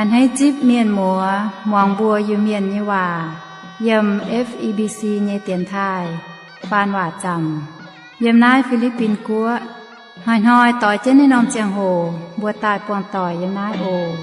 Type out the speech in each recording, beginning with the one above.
A'hneiv zipv mienh muoz muangx mbuo Iu-Mienh nyei waac yiem F E B C nyei dienx taaih faan waac zaamc yiem naaiv Fi^li^bin Guoqv. Hnoi-hnoi doix jienv naaiv norm ziangh hoc mbuo daaih buangh doic yiem naaiv oc.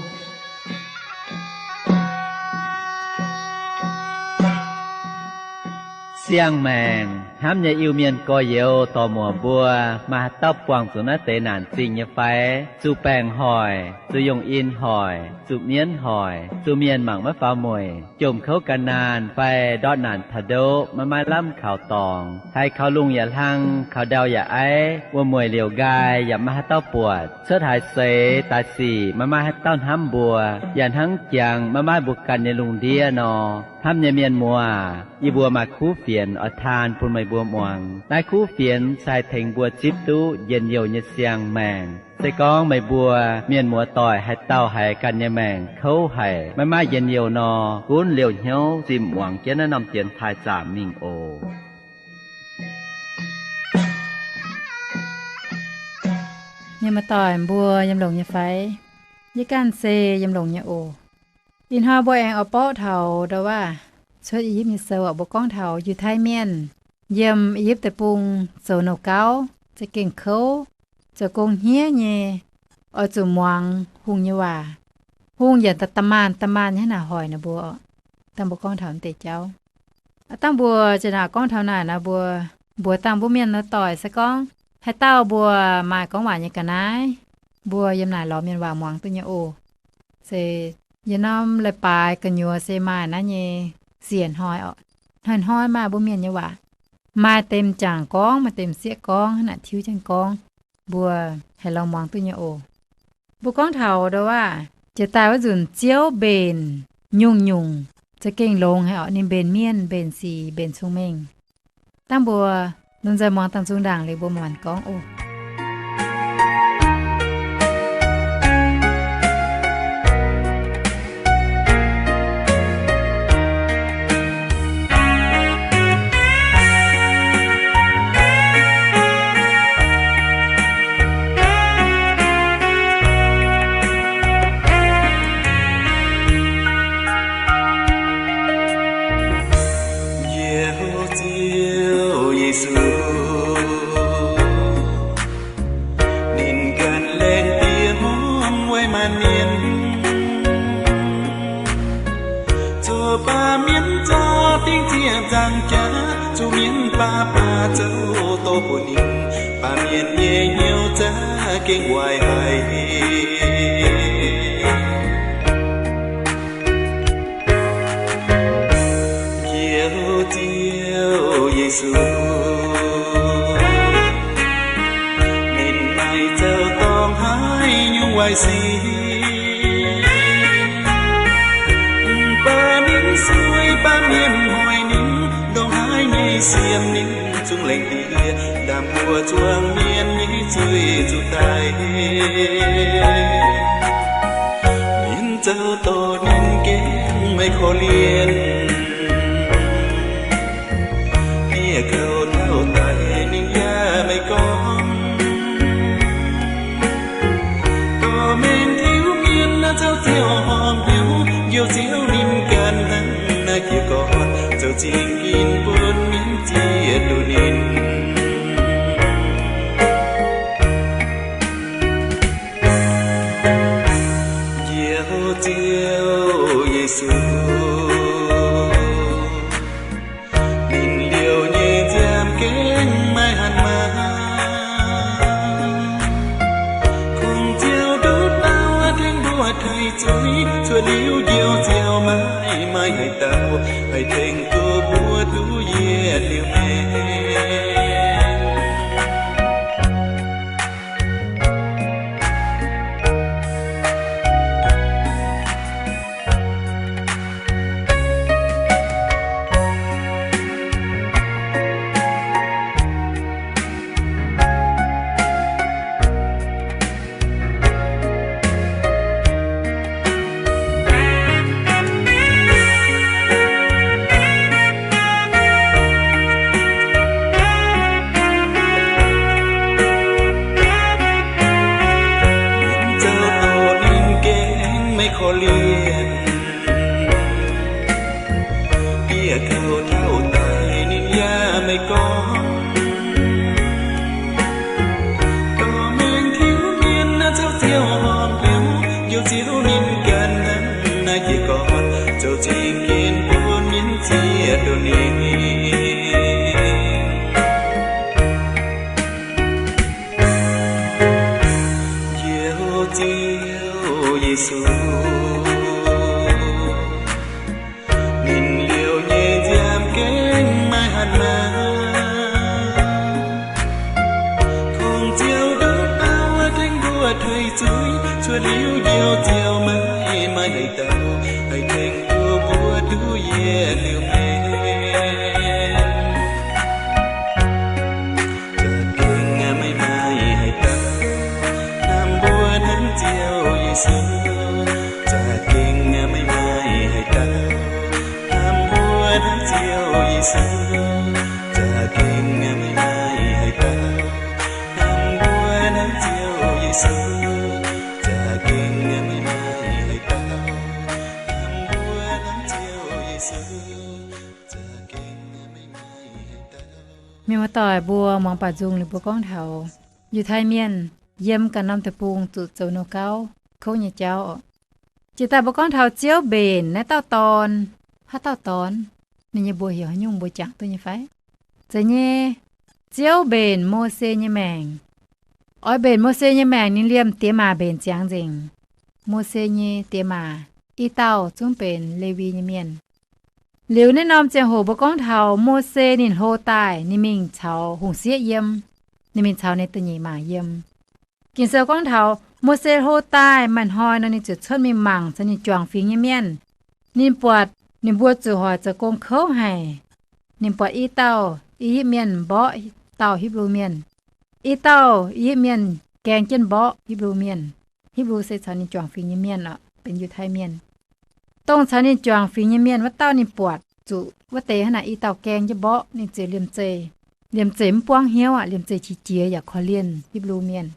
Siang-maengc hnamv nyei Iu-Mienh gorx-youz dorc-muoc mbuo, maaih haaix dauh buangh zuqc naaiv deix naanc zingh nyei fai? Zuqc baengc hoic, zuqc yungh in hoic, zuqc mienv hoic, zuqc mienh mangc maiv faaux mueic, jomc kouv gan naanh fai ndortv naanc taux ndoqv maiv maaih lamh kaux dorngx, haiz kaux lungh yaac hlang, kaux ndau yaac aiv, wuom-mueic liouc nqaai yaac maiv maaih haaix dauh buatc, cuotv haaix seix daaih sic maiv maaih haaix dauh hnamv mbuo, yaac hnangv jangx maiv maaih mbuo ganh nyei lungh ndiev nor. Hnamv nyei mienh muoz, yie mbuo maaih kuv fienx oix taan bun meih mbuo muangx. Naaiv kuv fienx se haih tengx mbuo zipv duqv njien-youh nyei siang-maengc. Se gorngv meih mbuo mienh muoz-doic haaix dauh haiz ganh nyei maengc kouv haic, maiv maaih njien-youh nor, gunv liouh hnyouv zimh muangx jienv naaiv norm dienx taaih zaamc mingh oc. Mienh muoz-doic mbuo yiem longx nyei fai? Yie ganh se yiem longx nyei oc. Ih hnoi mbuo aengx oix borqv taux ndau waac Cuotv I^yipv Nyei Sou aqv. Mbuo gorngv taux Yiutai Mienh yiem I^yipv Deic-Bung zoux nouh gauv, za'gengh kouv, zoux gong hniev nyei, oix zuqc muangx hungh nyei waac. Hungh yaac da'maanh da'maanh nyei hnangv naaic hoic ninh mbuo. Dangh mbuo gorngv taux deix jauv, dangh mbuo ziouc naaic gorngv taux naaic nor, mbuo mbuox dangh mbuo mienh muoz-doic se gorngv haaix dauh mbuo maaih gorngv waac nyei ga'naaiv, mbuo yiem naaic lorz mienh waac muangx duqv nyei oc. Se yietc norm leiz-baaix gu'nyuoz se maaih naaiv nyei siec hnoi oc. Hnoi-hnoi maaih mbuo mienh nyei waac, maaih deix m'jangc gorngv, maaih deix m'sieqv gorngv, hnangv naaic tiuv jienv gorngv. Mbuo haiz lorz muangx duqv nyei oc. Mbuo gorngv taux ndau waac jiex daaih wuov nzunc Ziouv mbenc nyungc-nyungc za'gengh longx haic oc. Ninh mbenc mienh, mbenc sic, mbenc cong-mengh. Dangh mbuo lomh nzoih muangx dangh zungh ndaangc liuz mbuo maanc gorngv oc. Njoux Ziouv Yesu, ninh ganh laengz diex hmuangv weic maanc mienh, zoux baamh mienh zorqv dingc ziec nzaangc jaax, zuqc mienh baav baav zoux doz bun ninh, baamh mienh nyei hnyouv za'gengh waaic haic. Njoux Ziouv Yesu, ninh maaih zoux dorngx haaix nyungc waaic sic, mv baac ninh sueih baamh mienh hoic ninh, ndongc haaix nyei siemv ninh zungv laengz diex, ndaam mbuo zuangx mienh nyei zuiz zuqc daic. Mienh zoux doz ninh gengh maiv korv-lienh, dieh kouv ndau daic ninh yaac maiv gorngv. Dorh mengh tiuv mienh naaiv zoux ziouc horpc hnyouv, Njoux Ziouv ninh ganh hnangv naaiv jiez gorn zoux zingh ginv bun mienh zieqv duqv ninh. Njoux Ziouv Yesu, ninh liouh nyei nziaamv gengh maiv hanc maah. Kungx Ziouv nduqc dauh tengx mbuo taaih zuiz, cuotv liuz Njoux Ziouv maiv maaih haaix dauh haih tengx duqv mbuo duqv yietc liuz maengc. Yaac kouv taux daaih ninh yaac maiv gorngv. Dorh mengh tiuv mienh naaiv caux Ziouv horpc liuz, Ziouv ziux ninh ganh hnangv naaiv jiez gorn, zoux zingh ginv bun mienh ziex nduqc ninh. Njoux Ziouv Yesu, ninh liouh nyei nziaamv gengh maiv hatc maaz. Kungx Ziouv ndutv ndau tengx mbuo tuix zuiz, cuotv liuz njoux Ziouv maiv maaih haaix dauh haih tengx duqv mbuo duqv yietc liuz maengc. Za'gengh maiv maaih haaix dauh hnamv mbuo hnangv Ziouv Yesu. Za'gengh maiv maaih haaix dauh hnamv mbuo hnangv Ziouv Yesu. Za'gengh maiv maaih haaix dauh hnamv mbuo hnangv Ziouv Yesu. Za'gengh maiv maaih haaix dauh hnamv mbuo hnangv Ziouv Yesu. Za'gengh maiv maaih haaix dauh. Mienh muoz-doic mbuo muangx baac nzung liuz mbuo gorngv taux Yiutai Mienh yiem ganh norm deic-bung zuqc zoux nouh gauv kouv nyei jauv oc. Jiex daaih mbuo gorngv taux Ziouv mbenc naaiv dauh dorn. Haaix dauh dorn? Ninh nyei mbuox heuc haaix nyungc, mbuo jangx duqv nyei fai? Zeiz nyei, Ziouv mbenc Mose nyei maengc. Oix mbenc Mose nyei maengc, ninh liemh diex maac mbenc ziangx nzengc. Mose nyei diex maac i dauh zungv benx Lewi nyei mienh. Liuz naaiv norm ziangh hoc mbuo gorngv taux Mose ninh hlo daaih, ninh mingh caux hungh sieqv yiem, ninh mingh caux ninh da'nyeic maac yiem. Ging-Sou gorngv taux Mose hlo daaih maaih hnoi nor, ninh ziouc cuotv mingh mangc caux ninh juangc fingx nyei mienh. Ninh buatc ninh mbuo zuqc hoic zoux gong kouv haic. Ninh buatc i dauh I^yipv Mienh mborqv dauh Hipv^lu Mienh. I dauh I^yipv Mienh gaeng jienv mborqv Hipv^lu Mienh. Hipv^lu se caux ninh juangc fingx nyei mienh oc, benx Yiutai Mienh. Dongh caux ninh juangc fingx nyei mienh wuov dauh ninh buatc zuqc wuov deix hnangv naaic i dauh gaeng jienv mborqv, ninh ziouc liemh zeih, liemh zeih mv buangv hnyouv aqv, liemh zeih qiex jiez yaac korv-lienh Hipv^lu Mienh.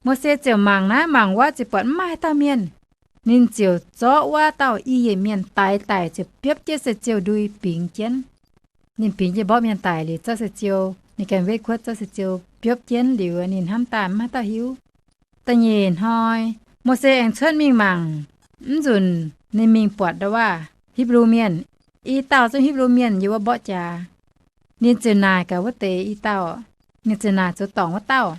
Mose ziouc mangc naaiv mangc wuov ziouc buatc mv maaih haaix dauh mienh. Ninh ziouc zorqv wuov dauh I^yipv Mienh daix daic ziouc biopv jienv se ziouh ndui bingx jienv. Ninh bingx jienv mborqv mienh daic liuz zorqv se ziouh, ninh ganh wetv kuotv zorqv se ziouh biopv jienv liuz, ninh hnamv daaih mv maaih haaix dauh hiuv. Da'nyeic hnoi, Mose aengx cuotv mingh mangc. Mv nzunc ninh mingh buatc ndau wuov Hipv^lu Mienh, i dauh zungv Hipv^lu Mienh yiem wuov mborqv jaax. Ninh ziouc naaic gaax wuov deix i dauh, ninh ziouc naaic zoux dorngc wuov dauh,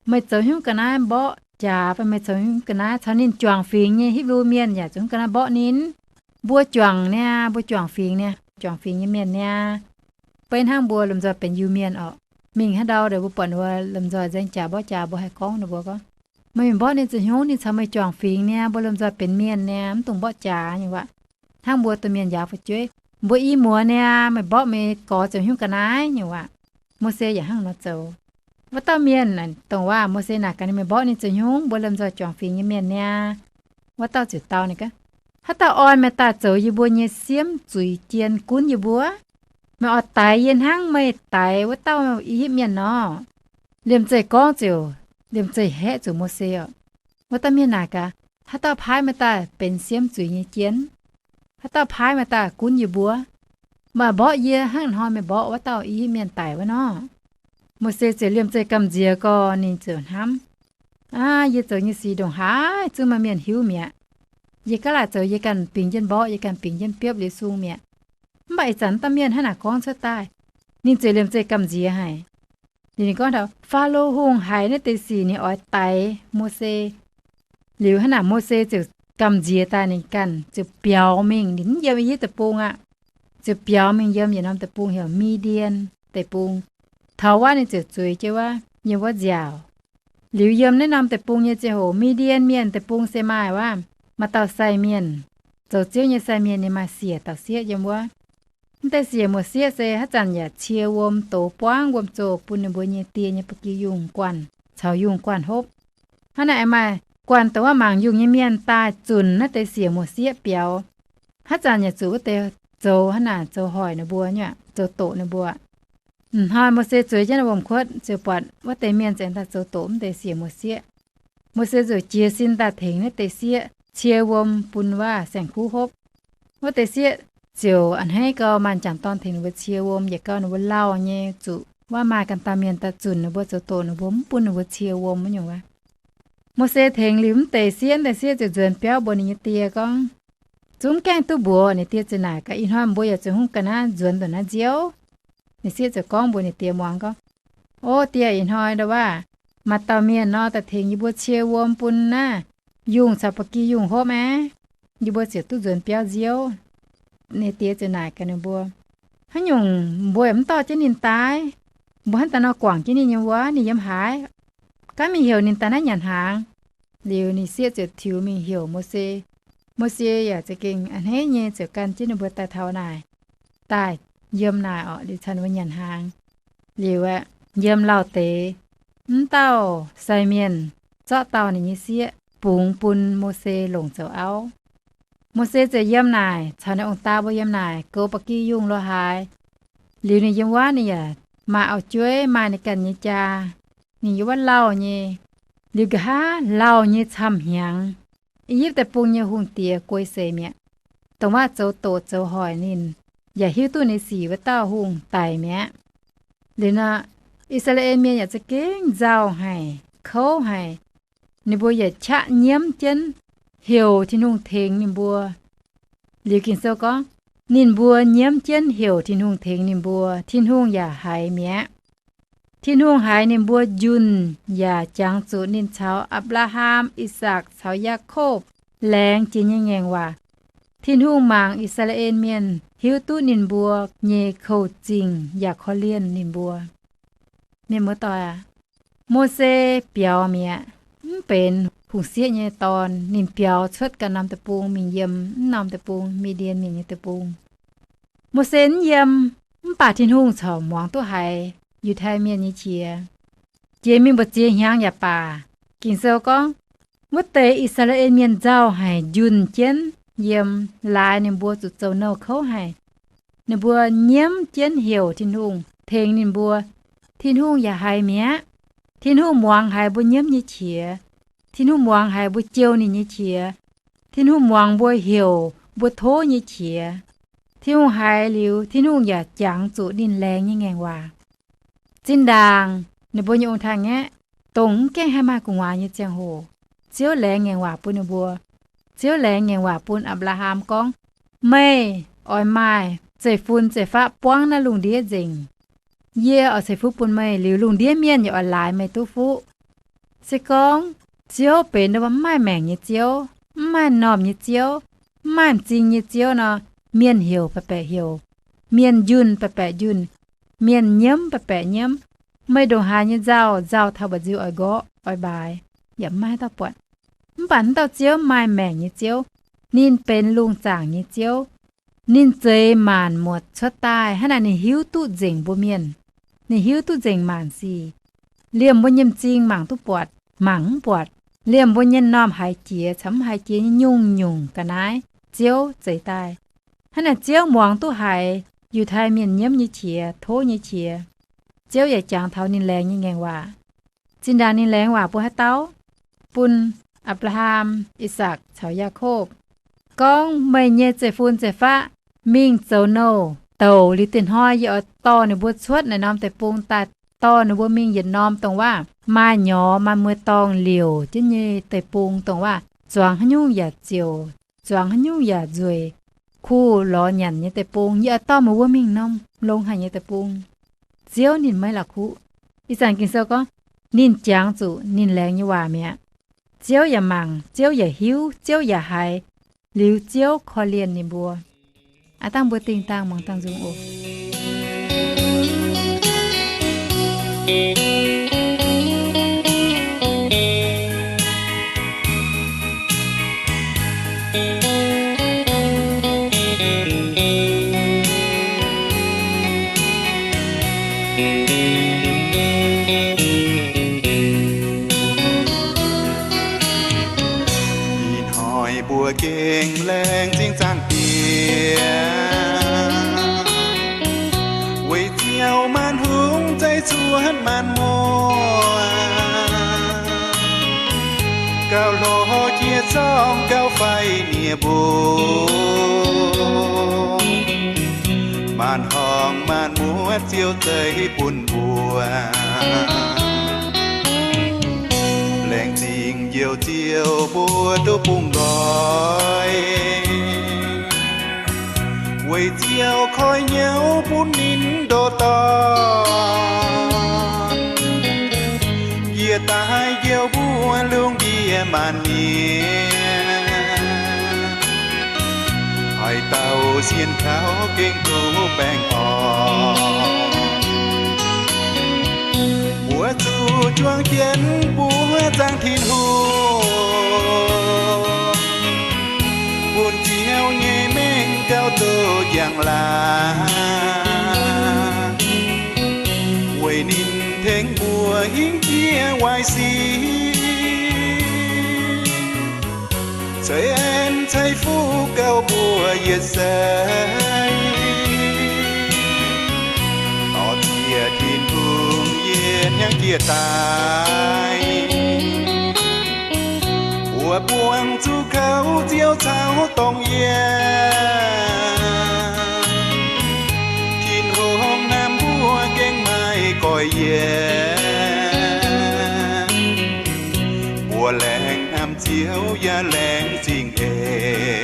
meih zoux haaix nyungc ga'naaiv mborqv jaax fai meih zoux haaix nyungc ga'naaiv caux ninh juangc fingx nyei Hipv^lu Mienh yaac zoux haaix nyungc ga'naaiv mborqv ninh? Mbuo juangc niaa, mbuo juangc fingx niaa, juangc fingx nyei mienh niaa. Beiv hnangv mbuo lomh nzoih benx Iu-Mienh oc, mingh haaix ndau mbuo buatc ninh mbuo lomh nzoih nzaeng jaax mborqv jaax, mbuo haih gorngv ninh mbuo gorngv, meih mingh mborqv ninh zoux haaix nyungc? Ninh caux meih juangc fingx niaa, mbuo lomh nzoih benx mienh niaa, mv dungx mborqv jaax nyei waac. Hnangv mbuo domh mienh njaaux fu'jueiv, mbuo i muoz niaa, meih mborqv meih gorx zoux haaix nyungc ga'naaiv nyei waac. Mose yaac hnangv nor zoux. Wuov dauh mienh dongh waac Mose naaic gaax ninh, meih mborqv ninh zoux haaix nyungc? Mbuo lomh nzoih juangc fingx nyei mienh niaa. Wuov dauh ziouc dau ninh gorngv, haaix dauh oix meih daaih zoux yie mbuo nyei siemv zuiz jien gunv yie mbuo? Meih oix daix yie hnangv meih daix wuov dauh I^yipv Mienh nor? Liemh zeih gorngv ziouc, liemh zeih haeqv zuqc Mose oc. Wuov dauh mienh naaic gaax, haaix dauh paaiv meih daaih benx siemv zuiz nyei jien? Haaix dauh paaiv meih daaih gunv yie mbuo? Meih mborqv yie hnangv hnoi meih mborqv wuov dauh I^yipv Mienh daic wuov nor? Mose ziouc liemh zeih gamh nziex gorx, ninh ziouc hnamv, aav, yie zoux nyei sic ndongc haaix zungv maaih mienh hiuv mi'aqv. Yie gaav laaic zoux yie ganh bingx jienv mborqv, yie ganh bingx jienv biopv liuz sung mi'aqv. Mv baac ih zanc dauh mienh hnangv naaic gorngv cuotv daaih, ninh ziouc liemh zeih gamh nziex haic. Liuz ninh gorngv taux Faalo Hungh haiz naaiv deix sic ninh oix daix Mose. Liuz hnangv naaic Mose ziouc gamh nziex daaih ninh ganh ziouc biaux mingh, ninh mv yiem I^yipv Deic-Bung aqv. Ziouc biaux mingh yiem yietc norm deic-bung heuc Mi^ndien Deic-Bung. Taux wuov ninh ziouc zueiz jienv wuov, yiem wuov nziaauc. Liuz yiem naaiv norm deic-bung nyei ziangh hoc, Mi^ndien Mienh deic-bung se maaih wuov, maaih dauh sai mienh, zoux ziouv nyei sai mienh, ninh maaih siec dauh sieqv yiem wuov. Mv deix siec muoz-sieqv se haaix zanc yaac cie wuom doz buangv wuom-zoh bun ninh mbuo nyei die nyei ba'gi yungh guanh caux yungh guanh hopv. Hnangv naaic maaih guanh dongh wuov mangc yungh nyei mienh daaih zunc naaiv deix siec muoz-sieqv biaux. Haaix zanc yaac zuqc wuov deix zoux hnangv naaic zoux hoic ninh mbuo nyei, zoux doqc ninh mbuo. M'hnoi Mose zueiz jienv wuom-kuotv ziouc buatc wuov deix mienh zengx daaih zoux doqc mv deix siec muoz-sieqv. Mose ziouc jiez sin daaih tengx naaiv deix sieqv cie wuom bun wuov saeng-kuv hopv. Wuov deix sieqv ziouc a'hneiv gau maaih m'jangc dorn tengx ninh mbuo cie wuom, yietc gau ninh mbuo lauh nyei zuqc wuov maaih ganh dauh mienh daaih zunc ninh mbuo zoux doqc ninh mbuo, mv bun ninh mbuo cie wuom wuov nyungc wuov. Mose tengx liuz mv deix sieqv, mv deix sieqv ziouc nzuonx biauv mbuox ninh nyei die gorngv, zungv gaengh duqv mbuox. Ninh die ziouc naaic gaax, ih hnoi mbuo yaac zuqc hungh ga'naaiv nzuonx ndongc naaiv nziouv. Ninh sieqv ziouc gorngv mbuox ninh die muangx gorngv, O die, ih hnoi ndau waac maaih dauh mienh nor daaih tengx yie mbuo cie wuom bun naaiv yungh caux ba'gi yungh hopv aqv. Yie mbuo ziouc duqv nzuonx biauv nziouv. Ninh die ziouc naaic gaax ninh mbuo, Haaix nyungc mbuo yaac mv dorh jienv ninh daaih? Mbuo hnangv daaih nor guangc jienv ninh nyei wuov, ninh yiem haaix? Gaanv mingh heuc ninh daaih naaiv nyanc hnaangx. Liuz ninh sieqv ziouc tiux mingh heuc Mose. Mose yaac za'gengh a'hneiv nyei ziouc gan jienv ninh mbuo daaih taux naaic, daaih yiem naaic orqc, liuz caux ninh mbuo nyanc hnaangx. Liuz aeqv, yiem lauh deix, mv dauh sai mienh zorqv dauh ninh nyei sieqv bungx bun Mose longc zoux auv. Mose ziouc yiem naaic caux ninh ong-daa mbuo yiem naaic goux ba'gi yungh lo haaix. Liuz ninh yiem wuov ninh yaac maaih auv-jueiv, maaih ninh ganh nyei jaa. Ninh yiem wuov lauh nyei. Liuz nqa'haav lauh nyei camv-hnyangx, I^yipv Deic-Bung nyei hungh diex guei seix mi'aqv. Dongh wuov zoux doqc zoux hoic ninh yaac hiuv duqv ninh sic wuov dauh hungh daic mi'aqv. Liuz nor, I^saa^laa^en Mienh yaac za'gengh nzauh haic, kouv haic. Ninh mbuo yaac qaqv nyiemv jienv heuc Tin-Hungh tengx ninh mbuo. Liuz Ging-Sou gorngv, ninh mbuo nyiemv jienv heuc Tin-Hungh tengx ninh mbuo, Tin-Hungh yaac haiz mi'aqv. Tin-Hungh haiz ninh mbuo njunh yaac jangx zuqc ninh caux Apc^laa^ham, I^sakc caux Yaakopv laengz jiex nyei ngaengc waac. Tin-Hungh mangc I^saa^laa^en Mienh hiuv duqv ninh mbuo nyei kouv-zingh yaac korv-lienh ninh mbuo. Mienh muoz-doic aac, Mose biaux mi'aqv, mv benx hungh sieqv nyei dorn. Ninh biaux cuotv ganh norm deic-bung mingh yiem mv norm deic-bung, Mi^ndien Mienh nyei deic-bung. Mose mv yiem, mv baac Tin-Hungh corc muangx duqv haiz Yiutai Mienh nyei qiex. Jiex mingh mbu'ziex hnyangx yaac baac, Ging-Sou gorngv, wuov deix I^saa^laa^en Mienh nzauh haic, njunh jienv yiem, laaix ninh mbuo zuqc zoux nouh kouv haic. Ninh mbuo nyiemv jienv heuc Tin-Hungh tengx ninh mbuo. Tin-Hungh yaac haiz mi'aqv. Tin-Hungh muangx haiz mbuo nyiemv nyei qiex. Tin-Hungh muangx haiz mbuo jou ninh nyei qiex. Tin-Hungh muangx mbuo heuc mbuo tov nyei qiex. Tin-Hungh haiz liuz, Tin-Hungh yaac jangx zuqc ninh laengz nyei ngaengc waac. Zinh ndaangc ninh mbuo nyei ong-taaix-ngaeqv, dongh mv gaengh haih maaih gu'nguaaz nyei ziangh hoc, Ziouv laengz ngaengc waac bun ninh mbuo. Ziouv laengz ngaengc waac bun Apc^laa^ham gorngv, Meih oix maaih zeiv-fun zeiv-faqv buangv naaiv lungh ndiev nzengc. Yie oix ceix fuqv bun meih, liuz lungh ndiev mienh yaac oix laaix meih duqv fuqv. Se gorngv Ziouv benx mv maaih maengc nyei Ziouv, mv maaih m'normh nyei Ziouv, mv maaih m'zing nyei Ziouv nor, mienh heuc baeqc baeqc heuc, mienh njunh baeqc baeqc njunh, mienh nyiemv baeqc baeqc nyiemv. Meih ndongc haaix nyei nzauh, nzauh taux mba'nziu oix nqorqv oix mbaaix, yaac mv maaih haaix dauh buatc. Mv baac naaiv dauh Ziouv maaih maengc nyei Ziouv. Ninh benx lungh zaangc nyei Ziouv. Ninh zeix maanc muotc cuotv daaih, hnangv naaic ninh hiuv duqv nzengc mbuo mienh. Ninh hiuv duqv nzengc maanc sic. Liemh mbuo nyei m'zing mangc duqv buatc, mangc mv buatc. Liemh mbuo nyei m'normh haiz jiex caux mv haiz jiex nyei nyungc-nyungc ga'naaiv, Ziouv zeix daaih. Hnangv naaic Ziouv muangx duqv haiz Yiutai Mienh nyiemv nyei qiex, tov nyei qiex. Ziouv yaac jangx taux ninh laengz nyei ngaengc waac. Zinh ndaangc ninh laengz waac bun haaix dauh? Bun Apc^laa^ham, I^sakc caux Yaakopv, gorngv, Meih nyei zeiv-fun zeiv-faqv mingh zoux nouh douc liuz, dieh hnoi yie oix dorh ninh mbuo cuotv naaiv norm deic-bung daaih, dorh ninh mbuo mingh yietc norm dongh waac maaih nyorx maaih mueiz-dorngh liouc jienv nyei deic-bung, dongh waac zuangx haaix nyungc yaac ziouc, zuangx haaix nyungc yaac nzueic, kuh lorz nyanc nyei deic-bung. Yie oix dorh meih mbuo mingh norm longx haic nyei deic-bung. Ziouv ninh maiv la'kuqv. Ih zanc Ging-Sou gorngv, ninh jangx zuqc ninh laengz nyei waac mi'aqv. Ziouv yaac mangc, Ziouv yaac hiuv, Ziouv yaac haiz, liuz Ziouv korv-lienh ninh mbuo. Aav dangh mbuo dingh dangh muangx dangh nzung oc. Ih hnoi mbuo gengh laengz zingh Zaangc Diex, weic Ziouv maanc hungh zeiv cuotv maanc muoz, gauh lorz jiex zorng gauh faix nie-mbung. Maanc horngh maanc muotv Ziouv zeix bun mbuo. Laengz zingh Njoux Ziouv mbuo duqv bungx nqoi, weic Ziouv koi hnyouv bun ninh ndoh dorngx. Njiec daaih njoux mbuo lungh ndiev maanc nyieqc, haaix dauh sienh kaux gengh duqv baengh orn. Mbuo zuqc juang jienv buov zaangc Tin-Hungh, bun Ziouv nyei mengh gauh duqv njang-laangc, weic ninh tengx mbuo hingv jiex waaic sic, ceix en ceix fuqv gauh mbuox yietc seix. Dorh ziex Tin-Hungh yie hnyangx jiex daaih, mbuo buangh zuqc kouv Ziouv caux dongh yie. Tin-Hungh hnamv mbuo gengh maaih goiv yie. Mbuo laengz hnamv Ziouv yaac laengz zingh eix.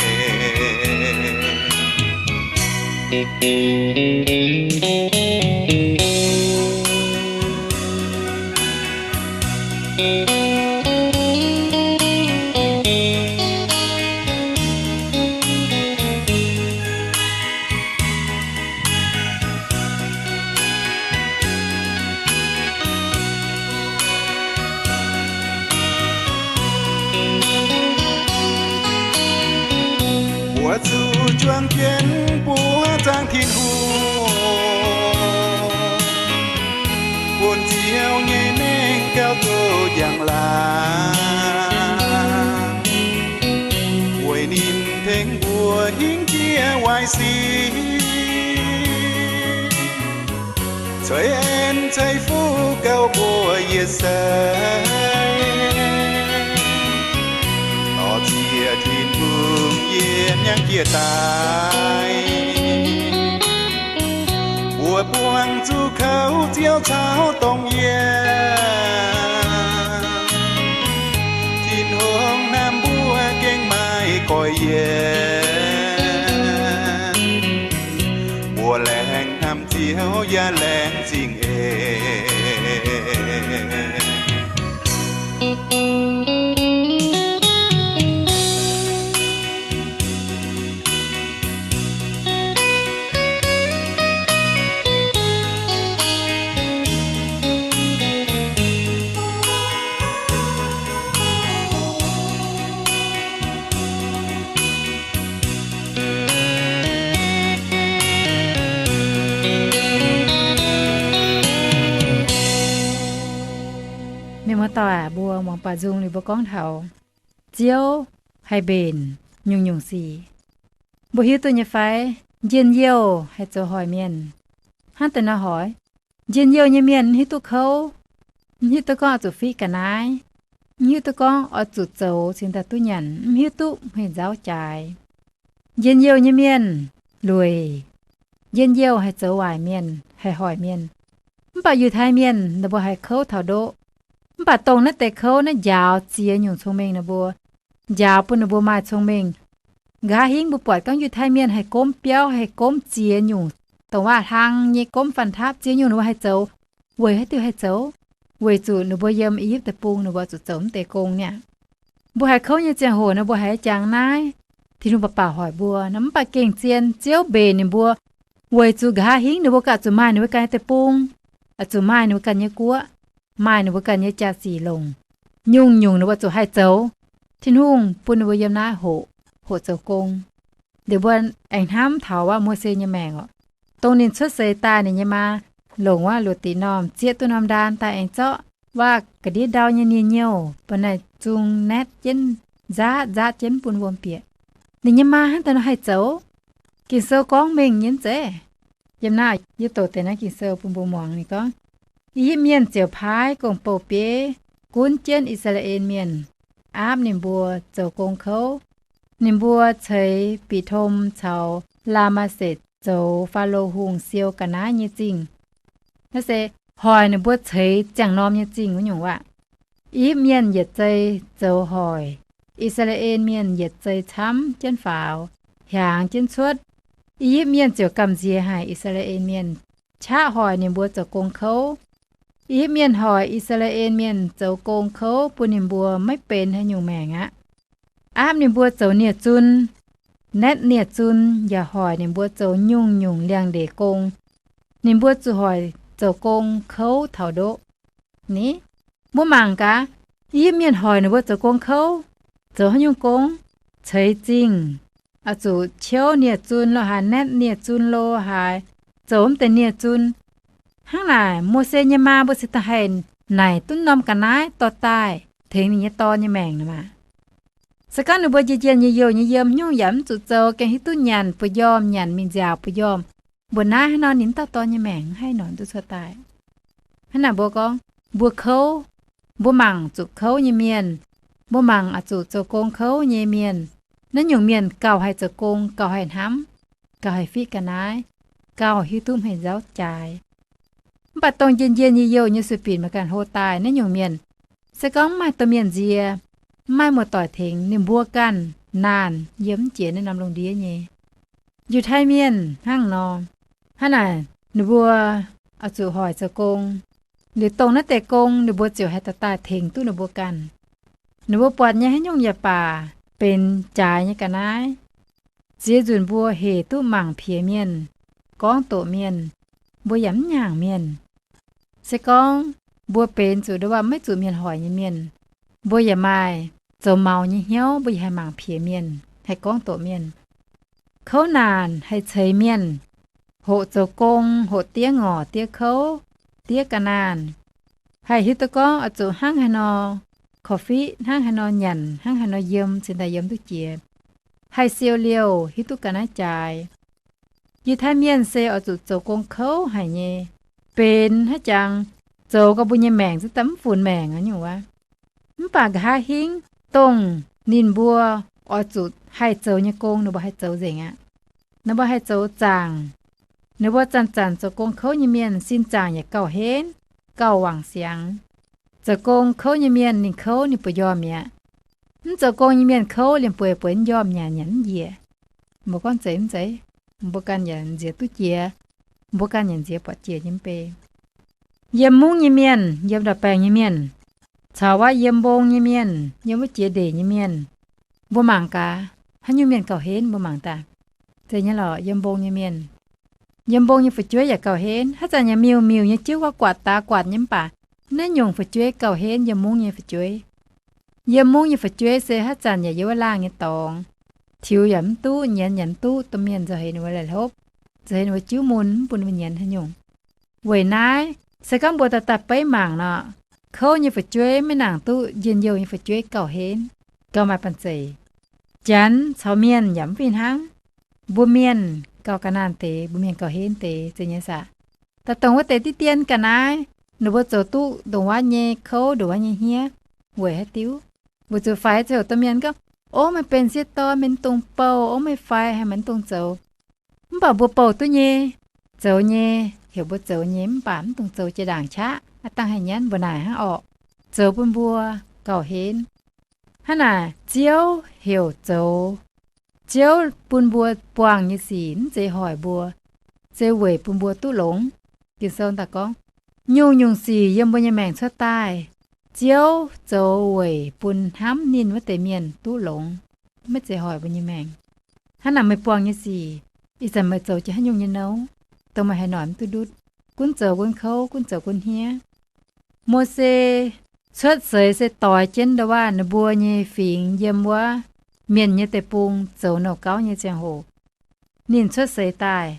Mbuo zuqc juang jienv buov zaangc Tin-Hungh, bun Ziouv nyei mengh gauh duqv njang-laangc, weic ninh tengx mbuo hingv jiex waaic sic, ceix en ceix fuqv gauh mbuox yietc seix. Dorh ziex Tin-Hungh yie hnyangx jiex daaih, mbuo buangh zuqc kouv Ziouv caux dongh yie. Tin-Hungh hnamv mbuo gengh maaih goiv yie. Mbuo laengz hnamv Ziouv yaac laengz zingh eix. Mienh muoz-doic aac, mbuo muangx baaux nzung liuz mbuo gorngv taux Ziouv haih mbenc nyungc-nyungc sic. Mbuo hiuv duqv nyei fai? Njien-youh haih zoux hoic mienh. Hnangv deix nor hoic, njien-youh nyei mienh mv hiuv duqv kouv, mv hiuv duqv gorngv oix zuqc fiqv ga'naaiv, mv hiuv duqv gorngv oix zuqc zoux cingx daaih duqv nyanc, mv hiuv duqv hmei nzauv jaaix. Njien-youh nyei mienh lueic. Njien-youh haih zoux waaic mienh, haih hoic mienh. Mv baac Yiutai Mienh ninh mbuo haiz kouv taux ndoqv, mv baac dongh naaiv deix kouv naaiv njaaux ziex nyungc cong-mengh ninh mbuo, njaaux bun ninh mbuo maaih cong-mengh. Nqa'haav hingv mbuo buatc gorngv Yiutai Mienh haih gomv biauv, haih gomv ziex nyungc dongh waac-hlang nyei gomv fanh taapv, ziex nyungc ninh mbuo haih zoux. Weic haaix diuc haih zoux? Weic zuqc ninh mbuo yiem I^yipv Deic-Bung ninh mbuo zuqc zoux mv deix gong niaa. Mbuo haiz kouv nyei ziangh hoc nor mbuo haiz jangx naaiv, Tin-Hungh baac baaux hoic mbuo nor, mv baac gengh zien Ziouv mbenc ninh mbuo, weic zuqc nqa'haav hingv ninh mbuo ganh zuqc maaih ninh mbuo ganh nyei deic-bung, zuqc maaih ninh mbuo ganh nyei guoqv, maaih ninh mbuo ganh nyei jaax-sic longc. Nyungc-nyungc ninh mbuo zuqc haih zoux. Tin-Hungh bun ninh mbuo yiem naaiv hoqc, hoqc zoux gong. Liuz mbuo aengx hnamv taux waac Mose nyei maengc oc. Dongh ninh cuotv seix daaih ninh nyei maa longc waac luoqc diqc normh zieqv duqv norm ndaan daaih aengx zorqv waac ga'ndiev ndau nyei nie-nyouh ba'naic zung naetv jienv nzaatv, nzaatv jienv bun wuom bieqc. Ninh nyei maa hnangv daaih nor haih zoux? Ging-Sou gorngv mengh nyei mv zeiz? Yiem naaiv yie doqc deix naaiv Ging-Sou bun mbuo muangx. Ninh gorngv, I^yipv Mienh ziouc paaiv gong-bou-bieiv gunv jienv I^saa^laa^en Mienh, aapv ninh mbuo zoux gong kouv. Ninh mbuo ceix Bi^tom caux Laa^maa^setc zoux Faalo Hungh siou ga'naaiv nyei zingh. Naaiv se hoic ninh mbuo ceix ziangh norm nyei zingh wuov nyungc waac. I^yipv Mienh yietc zei zoux hoic I^saa^laa^en Mienh yietc zei camv jienv faaux, hiaangx jienv cuotv. I^yipv Mienh ziouc gamh nziex haic I^saa^laa^en Mienh, qaqv hoic ninh mbuo zoux gong kouv. I^yipv Mienh hoic I^saa^laa^en Mienh zoux gong kouv bun ninh mbuo maiv benx haaix nyungc maengc aqv. Aapv ninh mbuo zoux nie-zun, naetv nie-zun, yaac hoic ninh mbuo zoux nyungc-nyungc liangx-ndeic gong. Ninh mbuo zuqc hoic zoux gong kouv taux ndoqv. Ni, mbuo mangc gaax, I^yipv Mienh hoic ninh mbuo zoux gong kouv, zoux haaix nyungc gong? Ceix zingh, oix zuqc ciouv nie-zun lo haaix, naetv nie-zun lo haaix, zoux mv deix nie-zun. Hnangv naaic, Mose nyei maa mbuo cingx daaih haih naaic duqv norm ga'naaiv dorh daaih tengx ninh nyei dorn nyei maengc nor maah. Se gorngv ninh mbuo njien-njien nyei youh nyei yiem nyungc yaac mv zuqc zoux, gengh hiuv duqv nyanc buo njormh, nyanc mingh nziaauc buo njormh, mbuoqc naaiv haaix nor ninh dauh dorn nyei maengc haih norm duqv cuotv daaih. Hnangv naaic mbuo gorngv, mbuo kouv, mbuo mangc zuqc kouv nyei mienh, mbuo mangc oix zuqc zoux gong kouv nyei mienh. Naaiv nyungc mienh gauh haih zoux gong, gauh haih hnamv, gauh haih fiqv ga'naaiv, gauh hiuv duqv hmei nzauv jaaix. Mv baac dongh njien-njien nyei youh nyei sueih binc maaih ganh hlo daaih naaiv nyungc mienh, se gorngv mv maaih domh mienh nziex, mv maaih muoz-doic tengx, ninh mbuo ganh naanh yiem mv jiex naaiv norm lungh ndiev nyei. Yiutai Mienh hnangv nor. Hnangv naaic, ninh mbuo oix zuqc hoic zoux gong. Liuz dongh naaiv deix gong ninh mbuo ziouc haih dorh daaih tengx duqv ninh mbuo ganh. Ninh mbuo buatc nyei haaix nyungc yaac baac benx jaaix nyei ga'naaiv. Ziex nzunc mbuo hec duqv mangc piex mienh, gorngv doqc mienh, mbuo yaac mv nyaangc mienh. Se gorngv mbuo benx zuqc ndo waac maiv zuqc mienh hoic nyei mienh, mbuo yaac maaih zoux maux nyei hnyouv, mbuo yaac haih mangc piex mienh, haih gorngv doqc mienh. Kouv naanc haih ceix mienh, hoqc zoux gong, hoqc diev ngorc diev kouv, diev ga'naanh, haih hiuv duqv gorngv oix zuqc hnangv haaix nor korv-fiqv, hnangv haaix nor nyanc, hnangv haaix nor yiem cingx daaih yiem duqv jiex, haih siou liouh hiuv duqv ga'naaiv jaaix. Yiutai Mienh se oix zuqc zoux gong kouv haic nyei, benx haic jangx, zoux gau mbuo nyei maengc zungv daaih mv funx maengc nyungc wuov. Mv baac nqa'haav hingv dongh ninh mbuo oix zuqc haih zoux nyei gong ninh mbuo haih zoux nzengc aqv. Ninh mbuo haih zoux zaangc. Ninh mbuo zanc-zanc zoux gong kouv nyei mienh sin zaangc yaac gauh henv, gauh wangc siangx. Zoux gong kouv nyei mienh ninh kouv ninh buoz-njormh mi'aqv. Mv zoux gong nyei mienh kouv liemh bueiz bueix njormh nyanc nyanc mv njiec. Mbuo gorngv zeiz mv zeiz? Mbuo ganh yaac nziex duqv jiex. Mbuo ganh yaac nziex buatc jiex nyei mv bei. Yiem mungv nyei mienh, yiem ndau-baengh nyei mienh, caux wuov yiem mbong nyei mienh, yiem wuov jiex ndeic nyei mienh, mbuo mangc gaax, haaix nyungc mienh gauh henv mbuo mangc daaih? Zeiz nyei lorqc, yiem mbong nyei mienh. Yiem mbong nyei fu'jueiv yaac gauh henv, haaix zanc yaac miuc-miuc nyei jiuv wuov guatc daaih guatc nyei mv baac naaiv nyungc fu'jueiv gauh henv yiem mungv nyei fu'jueiv. Yiem mungv nyei fu'jueiv se haaix zanc yaac yiem wuov laangh nyei dorngx, tiux yaac mv duqv, nyienz yaac mv duqv, domh mienh nzauh heix ninh mbuo laih hlopv, nzauh heix ninh mbuo jiuv mun mv bun ninh mbuo nyienz haaix nyungc. Weic naaiv, se gorngv mbuo daaih daaih beiv mangc nor, kouv nyei fu'jueiv maiv nangc duqv njien-youh nyei fu'jueiv gauh henv, gauh maaih banh zeic. Janx caux mienh yaac mv fih hnangv. Mbuo mienh gauh ga'naanh deix, mbuo mienh gauh henv deix, zeiz nyei saah? Daaih dongh wuov deix diqv dien ga'naaiv, ninh mbuo zoux duqv ndongc wuov nyei kouv, ndongc wuov nyei hniev, weic haaix diuc? Weic zuqc faix ziouc domh mienh gorngv, ov, meih benx sieqv dorn, meih mv dungx bouh, ov, meih faix, haih meih mv dungx zoux. Mv baac mbuo bouh duqv nyei, zoux nyei, heuc mbuo zoux nyei, mv baac mv dungx zoux jiex ndaangc qaqv, aav dangh haih nyanv mbuo naaic hnangv orqc. Zoux bun mbuo gauh henv. Hnangv naaic, Ziouv heuc zoux. Ziouv bun mbuo buangh nyei sic mv zeiz hoic mbuo, se weic bun mbuo duqv longx. Ging-Sou daaih gorngv, nyungc-nyungc sic yiem mbuo nyei maengc cuotv daaih, Ziouv zoux weic bun hnamv ninh wuov deix mienh duqv longx, maiv zeiz hoic mbuo nyei maengc. Hnangv naaic meih buangh nyei sic, ih zanc meih zoux jiex haaix nyungc nyei nouv, dongh meih haaix noic mv duqv ndutv, gunv zoux gunv kouv, gunv zoux gunv hniev. Mose cuotv seix se doix jienv ndo waac ninh mbuo nyei fingx yiem wuov mienh nyei deic-bung zoux nouh gauv nyei ziangh hoc. Ninh cuotv seix daaih,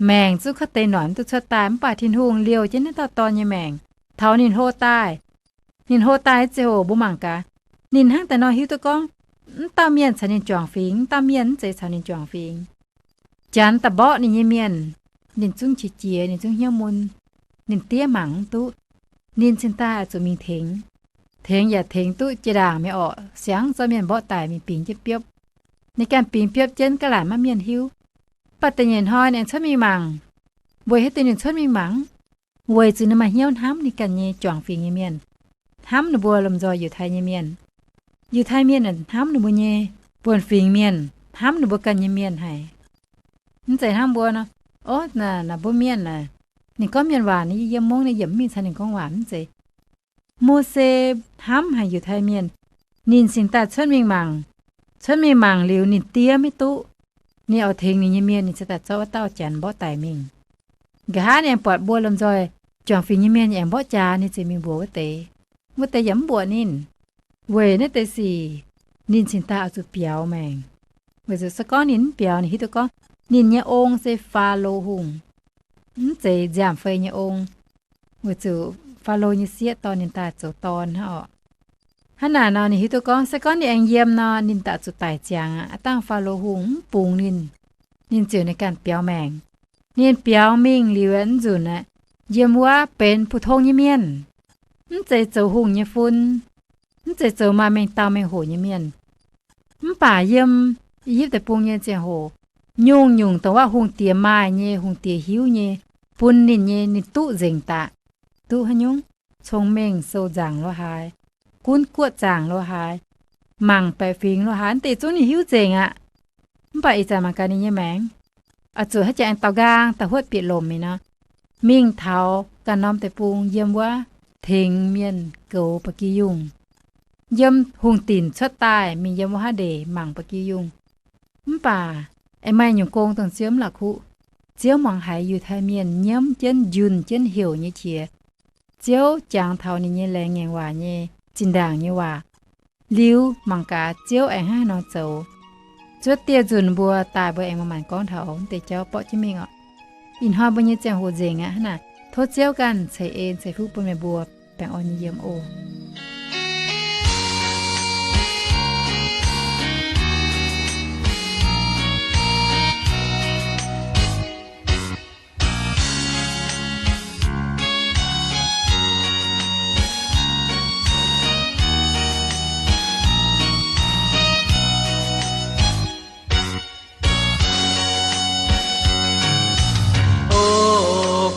maengc zungv kov deix noic mv duqv cuotv daaih, mv baac Tin-Hungh liouh jienv naaiv dauh dorn nyei maengc taux ninh hlo daaih. Ninh hlo daaih ziangh hoc mbuo mangc gaax, ninh hnangv daaih nor hiuv duqv gorngv, mv dauh mienh caux ninh juangc fingx, mv dauh mienh mv zeiz caux ninh juangc fingx. Janx daaih mborqv ninh nyei mienh, ninh zungv qiex jiez, ninh zungv hnyouv mun, ninh diev mangc mv duqv. Ninh cingx daaih oix zuqc mingh tengx. Tengx yaac tengx duqv jiex ndaangc mi'aqv orqc, siangx zorqv mienh mborqv daic mingh bingx jienv biopv. Ninh ganh bingx biopv jienv ga'laaic maiv mienh hiuv. Mv baac da'nyeic hnoi ninh aengx cuotv mingh mangc. Weic haaix diuc ninh cuotv mingh mangc? Weic zuqc ninh maaih hnyouv hnamv ninh ganh nyei juangc fingx nyei mienh, hnamv ninh mbuo lomh nzoih Yiutai nyei mienh. Yiutai mienh hnamv ninh mbuo nyei buonv-fingx mienh, hnamv ninh mbuo ganh nyei mienh haic. Mv zeiz hnangv mbuo nor, o, naaic mbuo mienh aah, ninh gorngv mienh waac, ninh yiem mungv, ninh yaac mv mingh caux ninh gorngv waac, mv zeiz. Mose hnamv haic Yiutai mienh. Ninh cingx daaih cuotv mingh mangc. Cuotv mingh mangc liuz ninh diev maiv duqv. Ninh oix tengx ninh nyei mienh, ninh cingx daaih zorqv wuov dauh janx mborqv daic mingh. Nqa'haav ninh aengx buatc mbuo lomh nzoih juangc fingx nyei mienh aengx mborqv jaax, ninh ziouc mingh mbuox wuov deix. Wuov deix yaac mv mbuoqc ninh. Weic naaiv deix sic, ninh cingx daaih oix zuqc biaux maengc. Weic zuqc se gorngv ninh mv biaux, ninh hiuv duqv gorngv ninh nyei ong se Faalo Hungh, mv zeiz nziaamv-fei nyei ong. Weic zuqc Faalo nyei sieqv dorh ninh daaih zoux dorn hnangv orqc. Hnangv naaic nor ninh hiuv duqv gorngv se gorngv ninh aengx yiem nor, ninh daaih zuqc daic ziangx aqv. Aav dangh Faalo Hungh mv bungx ninh, ninh ziouc ninh ganh biaux maengc. Ninh biaux mingh liuz mv nzunc aqv, yiem wuov benx pu-tong nyei mienh, mv zeiz zoux hungh nyei fun, mv zeiz zoux maaih mengh dauh mengh hoc nyei mienh. Mv baac yiem I^yipv Deic-Bung nyei ziangh hoc, nyungc-nyungc dongh wuov hungh diex maaih nyei, hungh diex hiuv nyei, bun ninh nyei, ninh duqv nzengc daaih. Duqv haaix nyungc? Cong-mengh sou nzaangc lo haaix, gunv guoqv zaangc lo haaix, mangc baeqc fingx lo haaix, mv deix zungv ninh hiuv nzengc aqv. Mv baac ih zanc mangc gaax ninh nyei maengc, oix zuqc haaix jangx aengx daaux nqaang daaih huotv bieqc lomc mingh nor, mingh taux ganh norm deic-bung yiem wuov tengx mienh goux ba'gi yungh. Yiem hungh dinc cuotv daaih mingh yiem wuov haav ndeic mangc ba'gi yungh. Mv baac aengx maaih nyungc gong dongh Ziouv mv la'kuqv. Ziouv muangx haiz Yiutai Mienh nyiemv jienv, njunh jienv heuc nyei qiex. Ziouv jangx taux ninh nyei laengz ngaengc waac nyei zinh ndaangc nyei waac. Liuz mangc gaax Ziouv aengx hnangv haaix nor zoux. Zuov dieh nzunc mbuo daaih mbuo aengx manc-manc gorngv taux mv deix jauv borqv jienv mingh orqc. Ih hnoi mbuo nyei ziangh hoc nzengc aqv. Hnangv naaic tov Ziouv ganh ceix en ceix fuqv bun meih mbuo baengh orn nyei yiem oc. O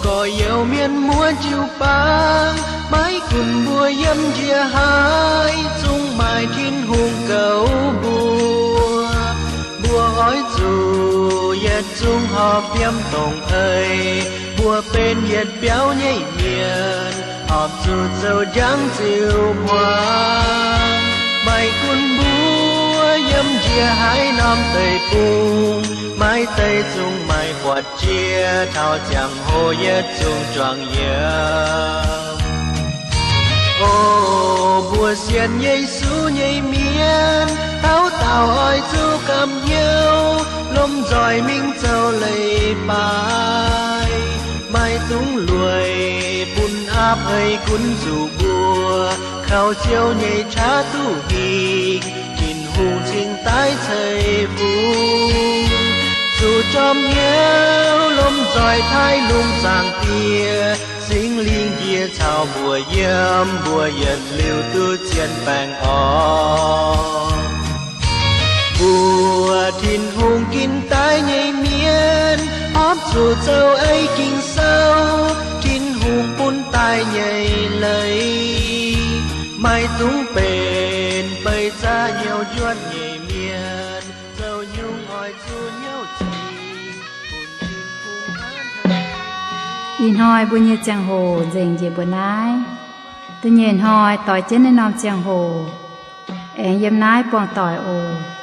gorx-youz mienh muoz jiu-baang, maiv gunv mbuo yiem njiec haaix, zungv maaih Tin-Hungh goux mbuo. Mbuo oix zuqc yietc zungv horpc fiem dongh eix, mbuo benx yietc biauv nyei mienh, horpc zuqc zoux njang ziux hmuangx. Maiv gunv mbuo yiem njiec haaix norm deic-bung, maaih deix zungv maaih buatc jiex taux ziangh hoc yietc zungv juangc yiem. O mbuo sienx Yesu nyei mienh, dauh dauh oix zuqc gamh hnyouv lomh nzoih mingh zoux leiz-baaix. Maiv dungx lueic bun aapv hei gunv zuqc mbuo, kaux Ziouv nyei qaqv duqv hingh, Tin-Hungh cingx daaih ceix fungx. Zuqc jorm hnyouv lomh nzoih taaih lungh zaangc Diex, Singx Lingh njiec caux mbuo yiem, mbuo yietc liuz duqv zien baengh orn. Mbuo Tin-Hungh ginv daaih nyei mienh, horpc zuqc zoux ei Ging-Sou, Tin-Hungh bun daaih nyei leiz. Maiv dungx benx beiv zaqv hnyouv njuotv nyei mienh, zoux nyungc oix zuqc hnyouv cingx bun Tin-Hungh hnamv. Ih hnoi mbuo nyei ziangh hoc nzengc njiec mbuo naaiv. Da'nyeic hnoi doix jienv naaiv norm ziangh hoc aengx yiem naaiv buangh doic oc.